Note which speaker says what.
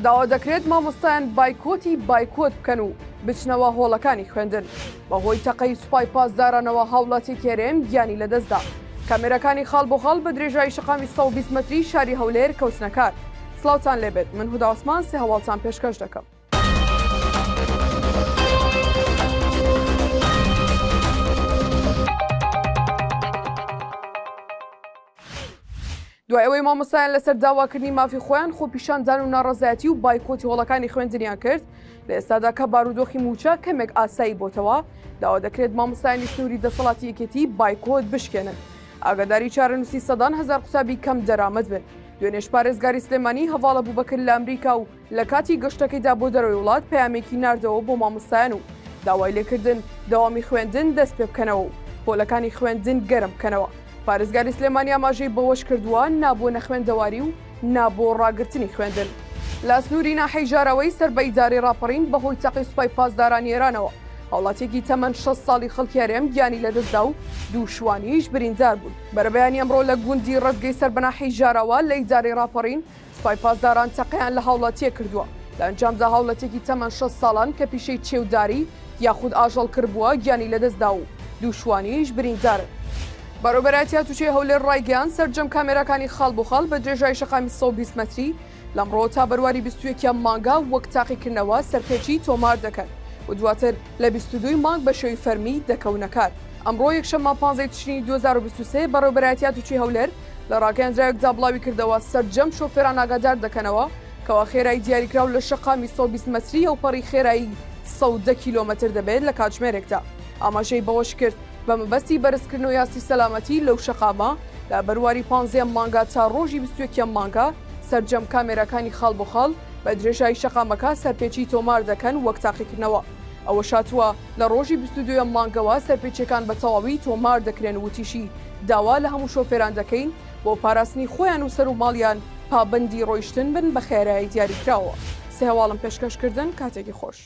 Speaker 1: داوا دەکرێت مامۆستایان بایکۆتی بایکۆت بکەن و بچنەوە هۆڵەکانی خوێندن. بەهۆی تەقەی سوپای پاسدارانەوە هاوڵاتیەکی هەرێم گیانی لەدەستدا. کامێراکانی خاڵ بۆ خاڵ بە درێژایی شەقامی 120 مەتری شاری هەولێر کەوتنە کار. سڵاوتان لێبێت من هودا عوسمان سێ هەواڵتان پێشکەش دەکەم. دوای ئەوەی مامۆستایان لەسەر داواکردنی مافی خۆیان خۆپیشاندان و ناڕەزایەتی و بایکۆتی هۆڵەکانی خوێندنیان کرد لە ئێستادا کە بارودۆخی مووچە کەمێک ئاسایی بۆتەوە داوا دەکرێت مامۆستایانی سنووری دەسەڵاتی یەکێتی بایکۆت بشکێنن ئاگاداری چارەنووسی سەدان هەزار قوتابی کەم دەرامەت بن دوێنێش پارێزگاری سلێمانی هەڤاڵ ئەبوبەکر لە ئەمریکا و لە کاتی گەشتەکەیدا بۆ دەرەوەی وڵات پەیامێکی ناردەوە بۆ مامۆستایان و داوای لێکردن دەوامی خوێندن دەست پێ بکەنەوە و پۆلەکانی خوێندن گەرم بکەنەوە. پارێزگاری سلێمانی ئاماژەی بەوەشکردووە، نا بۆ نەخوێندەواری و نا بۆ ڕاگرتنی خوێندن. لە سنووری ناحیەی ژاراوەی سەر بە ئیدارەی ڕاپەڕین بەهۆی تەقەی سوپای پاسدارانی ئێرانەوە هاوڵاتییەکی تەمەن 60 ساڵی خەڵکی هەرێم گیانی لەدەستدا و دوو شوانیش بریندار بوون. بەرەبەیانی ئەمڕۆ لە گوندی ڕەزگەی سەر بە ناحیەی ژاراوە لە ئیدارەی ڕاپەڕین سوپای پاسداران تەقەیان لە هاوڵاتییەک کردووە، لە ئەنجامدا هاوڵاتییەکی تەمەن 60 ساڵان کە پیشەی چێوداری یاخود ئاژەڵکڕ بووە گیانی لەدەستدا و دوو شوانیش بریندارن. بەڕێوەبەرایەتی هاتوچۆی هەولێر ڕایگەیاند، سەرجەم کامێراکانی خاڵ بۆ خاڵ بە درێژایی شەقامی 120 مەتری لەمڕۆ تا بەرواری 21 ەم مانگە وەک تاقیکردنەوە سەرپێچی تۆمار دەکەن و دواتر لە 22 ی مانگ بە شێوەی فەرمی دەکەونە کار. ئەمڕۆ یەکشەممە 15 تشرینی 2023 بەڕێوەبەرایەتی هاتوچۆی هەولێر لە ڕاگەیەندراوێکدا بڵاویکردەوە، سەرجەم شۆفێران ئاگادار دەکەنەوە کەوا خێرایی دیاریکراو لە شەقامی 120 مەتری ئەوپەڕی خێرایی 110 کیلۆمەتر دەبێت لە کاتژمێرێکدا. ئاماژەی بەوەشکرد، بە مەبەستی بەرزکردنەوەی ئاستی سەلامەتی لەو شەقامە، لە بەرواری پانزەیەم مانگا تا ڕۆژی 21 ەم مانگا سەرجەم کامێراکانی خاڵ بۆ خاڵ بە درێژایی شەقامەکە سەرپێچی تۆمار دەکەن وەک تاقیکردنەوە. ئەوەش هاتووە، لە ڕۆژی 22 ەم مانگەوە سەرپێچیەکان بە تەواوی تۆمار دەکرێن وتیشی، داوا لە هەموو شۆفێران دەکەین بۆ پاراستنی خۆیان و سەر و ماڵیان پابەندی ڕۆیشتن بن بە خێرایی دیاریکراوەوە. سێ هەواڵم پێشکەش کردن کاتێکی خۆش.